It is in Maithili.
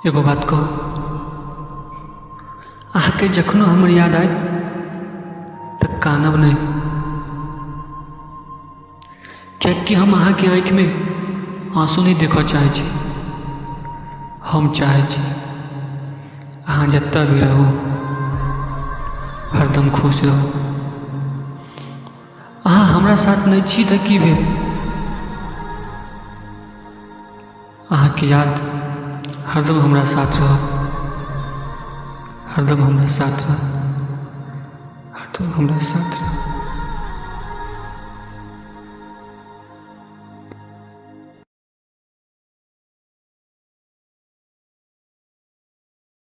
एगो बात कहू, अहाँके जखनो हमर याद आयत तऽ कानब नहि, कियाकि हम अहाँके आँखिमे आँसू नहि देखऽ चाहै छी। हम चाहै छी अहाँ जतऽ भी रहू हरदम खुश रहू। अहाँ हमरा साथ नहि छी तऽ की भेल, अहाँके याद हरदम हमरा साथ रहत, हरदम हमरा साथ रहत, हरदम हमरा साथ रहत।